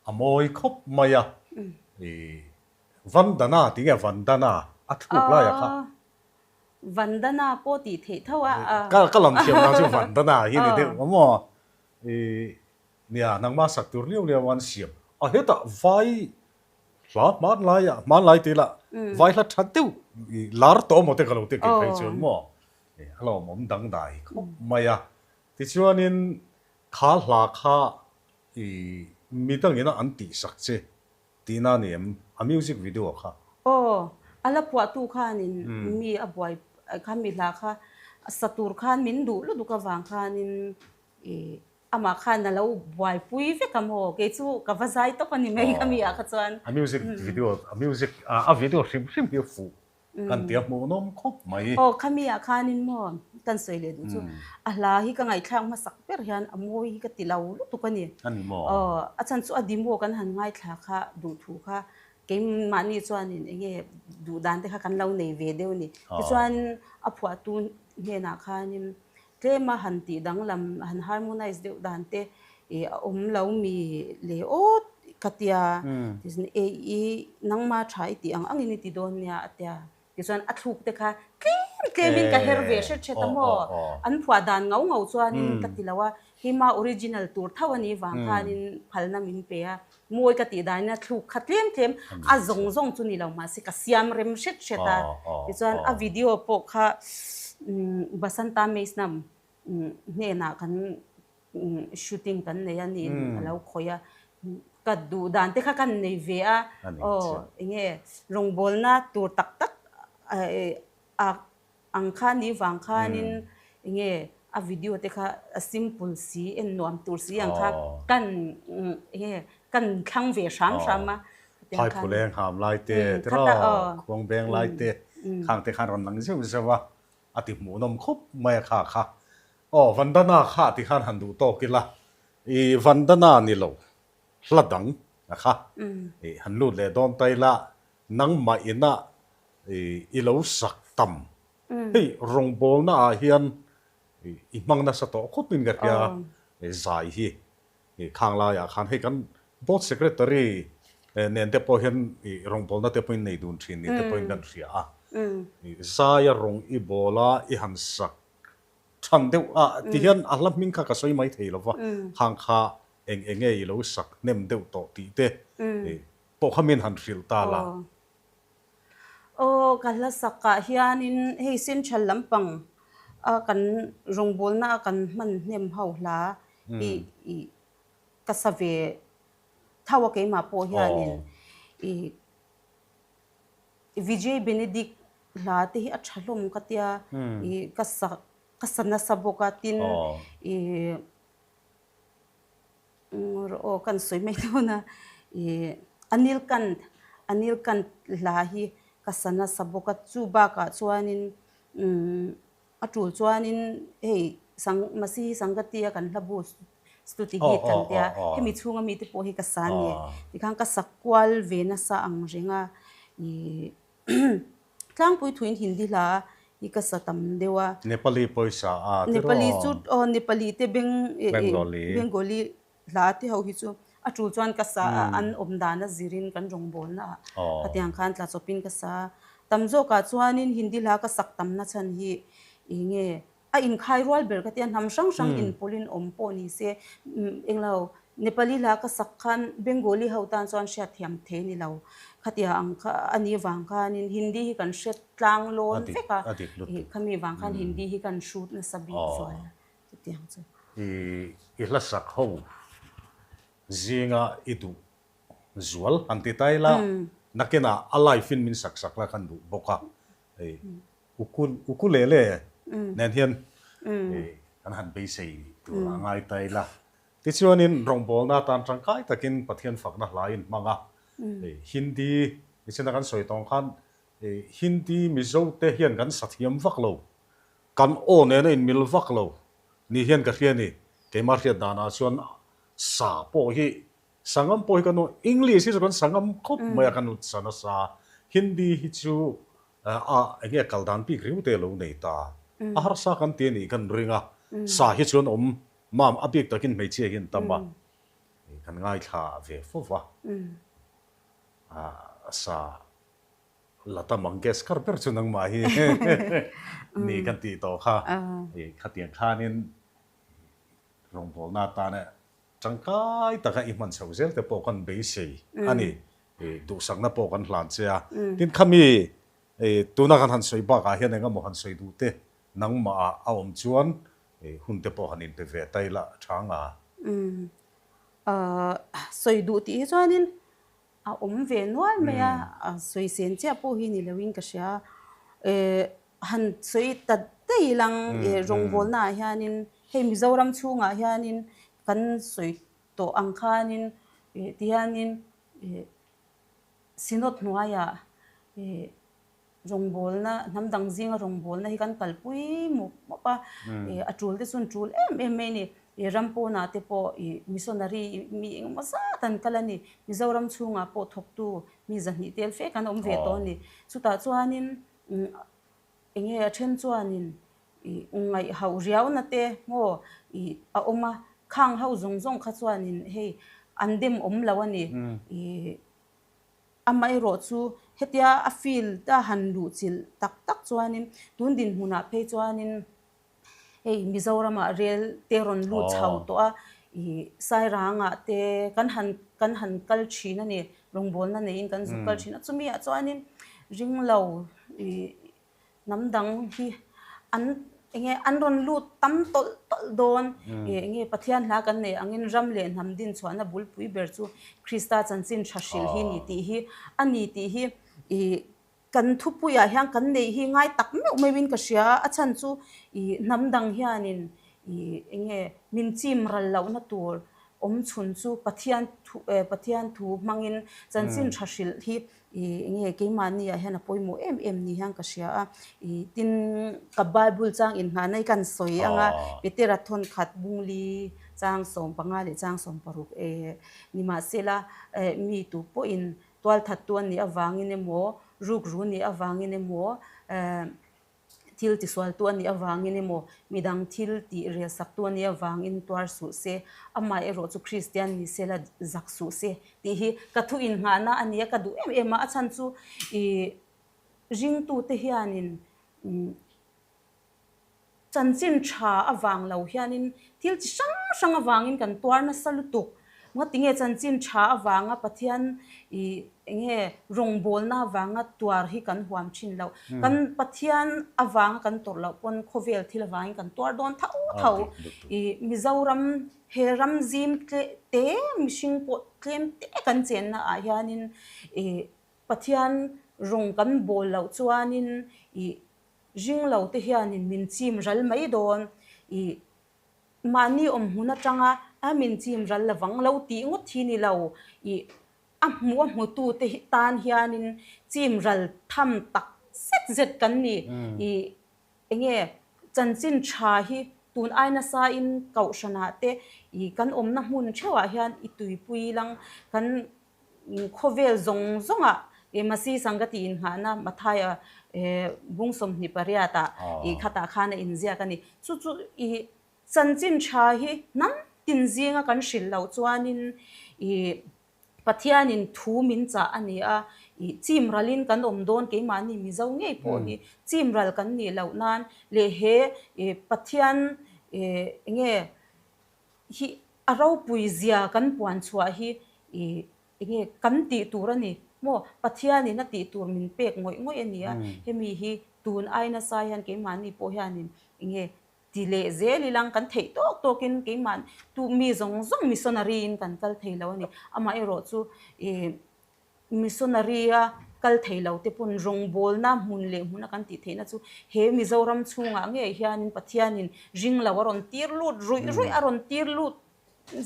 a mawi khawp mai a. I Vandana tih nge Vandana a thluk lai a kha? Vandana pawh tih theih tho a. Ka lam thiam dan chu Vandana hi ni deuh ang maw? I nia nangmah sak tur liau liau an siam a hetah vai Hla hmanlai ah hmanlai tih lah vai hla tha deuh i lar tawh maw te ka lo ti kei phei chuan maw a lawmawm dangdai khawp mai a. Tichuanin kha hla kha i midangin a an tihsak che tihna a ni em a music video kha? Aw, a la phuahtu khanin mi a buai kha mi hla kha sa tur khan min duh lutuk avang khanin i Amah khan a lo buaipui vek a maw? Kei chu ka va zai tawp a ni mai ka mi ah kha chuan. A music video, a music, a video hrim hrim hi a fuh kan ti a hmuhnawm khawp mai. Aw kha mi ah khanin maw kan sawi leh duh chu a hla hi ka ngaihthlak hmasak ber hian a mawi hi ka ti lo lutuk a ni. A ni maw? Aw a chhan chu a demo kan han ngaithla kha duhthu kha keimahni chuanin eng nge duh dan te kha kan lo nei ve deuh a ni. Tichuan a phuahtu hnenah khanin Tlema han tih danglam, han harmonize deuh dan te i a awm lo mi le awt ka tia. Tichuan e i nangma tha i tih ang angin i ti dawn nia a tia. Tichuan a thluk te kha tlem tlemin ka her ve hret hret a maw. An phuah dan ngau ngau chuanin ka ti lo a, hima original tur tho a nih vang khanin phalna min pe a. Mawi ka tih danin a thluk kha tlem tlem a zawng zawng chu ni lo mahse ka siam rem hret hret a. Tichuan a video pawh kha Basanta Meisnam hnenah kan shooting kan nei a niin a lo khawih a. Ka duh dan te kha kan nei ve a, aw enge rawngbawlna tur tak tak a Ang kha ni vang khanin enge a video te kha a simple si en nuam tur si ang kha kan enge kan thlang ve hram hram a. Phai phuleng ham lai te tiraw khuang beng lai te khang te khan rawn lang zeuh zeuh a, a ti hmuhnawm khawp mai a kha kha. Aw Vandana kha ti khan han duh tawk ila i Vandana ni lo hla dang a kha i han lut leh dawn ta ila nangmah ina I lo sak tam. Hei rawngbawlna ah hian i hmang nasa tawh khawp in ka hria zai hi khang laiah khan hei kan board secretary nen te pawh hian rawngbawlna te pawhin nei dun thin ni te pawhin kan hria a. Zaia rawng i bawl a i han sak than deuh a ti hian a hla hming kha ka sawi mai thei lo va, khang kha eng eng nge i lo sak hnem deuh tawh tih te pawh kha min han hrilh ta la. Aw, ka hla sakah hianin hei Central lampang a kan rawngbawlna a kan hman hnem ho hla hi i ka sa ve tho a keimah pawh hianin i Vijay Benedict hla te hi a tha hlawm ka tia i ka sa ka sa nasa bawk a tin i Aw kan sawi mai dawn a, ih Anil Kant, Anil Kant hla hi ka sa nasa bawk a, chu bakah chuanin umm a tul chuanin hei sang Masihi Sangati a kan hla bu Stuti Geet kan tia, hemi chhunga mite pawh hi ka sa a ni. Tikhan ka sak kual ve nasa ang reng a, ih Tlangpui thuin Hindi hla hi ka sa tam deuh a. Nepali pawisa a tiraw? Nepali chu aw Nepali te Beng Bengali hla te ho hi chu a tul chuan ka sa a, an awm dan a zirin kan rawngbawlna ah khatiang khan tla chawpin ka sa a. Tam zawkah chuanin Hindi hla ka sak tamna chhan hi eng nge A inkhai rual ber ka tia hnam hrang hrang inpawlin awm pawh ni se englo Nepali hla ka sak khan Bengali ho tan chuan hriatthiam thei ni lo khatia ang kha a nih vang khanin Hindi hi kan hre tlang lawn vek a khami vang khan Hindi hi kan hrut nasa bik zual a chutiang chu. I hla sak ho zinga i duh zual han ti ta ila nakinah a live in min sak sak la khan duh bawk a hei Ukulele nen hian kan han beisei tur a ngai ta ila. Tichuanin rawngbawlna atan tangkai takin Pathian fakna hla in hmang a. Hindi nichina kan sawi tawng khan Hindi Mizo te hian kan sa thiam vak lo, kan aw nena inmil vak lo ni hian ka hria ni. Keimah hriat danah chuan sa pawh hi Sangam pawh hi kan English hi chu kan sangam khawp mai a, kan sa nasa. Hindi hi chu a eng nge kal dan bik riu te a lo nei ta. A harsa kan ti a nih kan ring a, sa hi chuan awm mam a bik takin hmeichhia hi an tam a, kan ngaithla ve fo va. Sa Lata Mangeshkar ber chu nangmah hi ni kan tih tawh kha. Khatiang khanin rawngbawlna atana Tangkai taka i hman chho zel te pawh kan beisei a ni. Duhsakna pawh kan hlan che a. Tin khami tuna kan han sawi bakah hian eng emaw han sawi duh te nangmah ah a awm chuan hun te pawh han inpe ve ta ila tha nga. Sawi duh tih hi chuanin a awm ve nual mai a, a sawi sen chiah pawh hi ni loin ka hria. Han sawi ta daih ilang rawngbawlna ah hianin hei Mizoram chhungah hianin kan sawi tawh ang khanin tihianin Synod hnuaiah rawngbawlna hnam dang zinga rawngbawlna hi kan kalpui mawp mawp a, a tul te chu an tul em em mai a ni. Ram pawnah te pawh missionary mi engemaw zat an kal a ni. Mizoram chhungah pawh thawktu mi zahnih tel fe kan awm ve tawh a ni. Chutah chuanin Eng nge a then chuanin ih ngaihhauh riauna te maw ih a awm a, khang ho zawng zawng kha chuanin hei an dem awm lo a ni. Ih amaherawh chu hetia a field a han luh chilh tak tak chuanin tun dinhmunah phei chuanin Hei Mizoramah rel te rawn lut chho tawh a, ih Sairangah te kan han kan han kal thin a ni, rawngbawlna neiin kan zuk kal thin a, chumi ah chuanin ringlo ih hnam dang hi an eng nge an rawn lut tam tawlh tawlh dawn, ih eng nge Pathian hla kan neih angin ram leh hnam din chhuahna bulpui ber chu Krista chanchin tha hrilh hi ni tih hi a ni tih hi ih Kan thupuiah hian kan neih hi ngai tak meuh meuhin ka hria a, a chhan chu ih hnam dang hianin ih eng nge min chim ral lohna tur awm chhun chu Pathian thu eh Pathian thu hmangin chanchin tha hrilh hi ih eng nge keimahni ah hian a pawimawh em em ni hian ka hria a, ih tin ka Bible chang inngahna hi kan sawi ang a, Petera thawnkhat bungli chang 15 leh chang 16 eh nimahsela eh mi tu pawhin Tualthattu a nih avangin emaw, rukru nih avangin emaw, thil tisualtu a nih avangin emaw, midang thil tih relsaktu a nih avangin tuar suh se, amah erawh chu Kristian ni se la zak suh se tih hi ka thu innghahna a ni a, ka duh em em a, a chhan chu ih ringtute hianin Chanchin tha avang lo hianin thil chi hrang hrang avangin kan tuar nasa lutuk. Ngatinge chanchin tha avanga Pathian ih enge rawngbawlna avanga tuar hi kan huam thin loh. Kan Pathian avanga kan tawrh loh pawn khawvel thil avangin kan tuar dawn tho tho. Ih Mizoram he ram zim tle te mihring pawh tlem te kan chenna ah hianin ih Pathian rawng kan bawl loh chuanin ih Ring lo te hianin min chim ral mai dawn i mahni awm hmun atanga a min chim ral lovang lo tih ngawt hi ni lo i a hmuh a hmutu te tan hianin chim ral tham tak zet zet kan ni i enge chanchin tha hi tun ai nasa in kohhranah te i kan awmna hmun theuhah hian i tuipui lang kan Khawvel zawng zawngah i Masi Sangati inngahna Mathaia bung 28 ah i khatah khan a inziak a ni. Chu chu i chanchin tha hi hnam tin zinga kan hrilh loh chuanin i Pathianin thu min chah a ni a, i chim ralin kan awm dawn keimahni Mizo ngei pawh hi chim ral kan nih loh nan leh he i Pathian enge hi a ropui zia kan puan chhuah hi i enge kan tih tur a ni maw? Pathianin a tih tur min pek ngawih ngawih a ni a, hemi hi tun ai nasa hian keimahni pawh hianin enge ti leh zel ilang kan theih tawk tawkin keimah tu mi zawng zawng missionary in kan kal thei lo a ni. Amaherawh chu i Missionary-a kal thei lo te pawn rawngbawlna hmun leh hmuna kan tih theihna chu he Mizoram chhungah ngei hianin Pathianin ring lo a rawn tir lut ruih ruih a rawn tir lut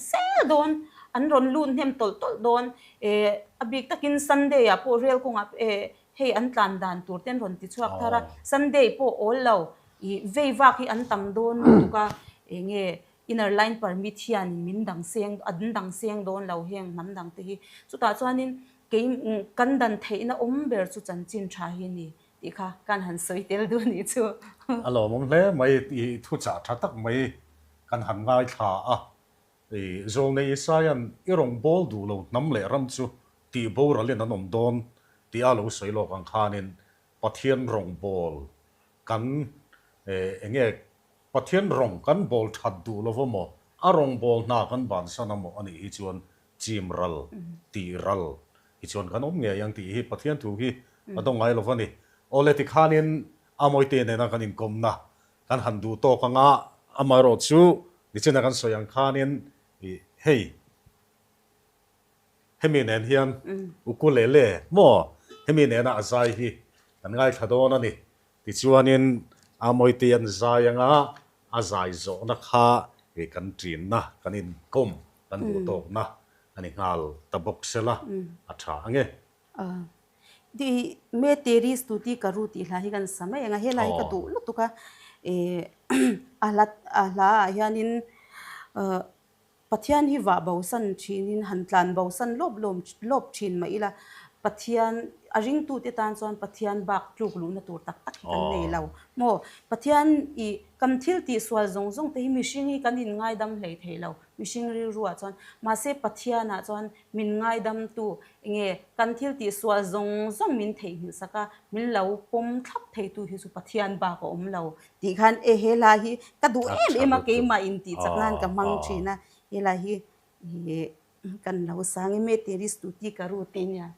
zel dawn, an rawn lut hnem tawlh tawlh dawn. Eh a bik takin Sunday-ah pawh rel kawngah eh hei an tlan dan tur te an rawn ti chhuak thar a, Sunday pawh awl lo ih vei vak hi an tam dawn lutuk a, eng nge Inner Line Permit hian min dang seng an dang seng dawn lo heng hnam dang te hi. Chutah chuanin kei kan dan theihna awm ber chu chanchin tha hi a ni tih kha kan han sawi tel duh a nih chu. A lawmawm hle mai i thuchah tha tak mai kan han ngaithla a. I Zawlnei Isaia'n i rawn bawl duh lo hnam leh ram chu tih boralin an awm dawn tih a lo sawi lawk ang khanin Pathian rawngbâwl kan eng nge Pathian rawng kan bawl that duh lo va maw, a rawngbâwl hna kan bansan a maw a nih hi chuan chim ral, tih ral hi chuan kan awm ngei ang tih hi Pathian thu hi a dawng ngai lo va ni. Awle tikhanin Amawite nena kan inkawmna kan han duh tawk ang a, amaherawh chu nichina kan sawi ang khanin hei hemi nen hian ukulele maw hemi nena a zai hi kan ngaithla dawn a ni. Tichuanin Amawite an zai anga a zai zawhna kha kan ṭinna, kan inkawm, kan duh tawkna a ni nghal ta bawk sela a ṭha ang e. Ti Me Teri Stuti Karu tih hla hi kan sa mai ang a, helai hi ka duh lutuk a, a hla a hlaah hianin Pathian hi vah bosan thinin han tlan bosan lawp lawm lawp thin mah ila, Pathian a ringtute tan chuan Pathian bak tluk luhna tur tak tak hi kan nei lo maw? Pathian i kan thil tih sual zawng zawng te hi mihring hi kan inngaidam hlei thei lo, mihring rilruah chuan. Mahse Pathianah chuan min ngaidamtu enge kan thil tih sual zawng zawng min theihnghilh sak a, min lo pawm thlap theitu hi chu Pathian bak a awm lo Tih khan e he hla hi ka duh em em a keimah in tih chak nan ka hmang thin a, he hla hi kan lo sang em e Teri Stuti Karu tih nia.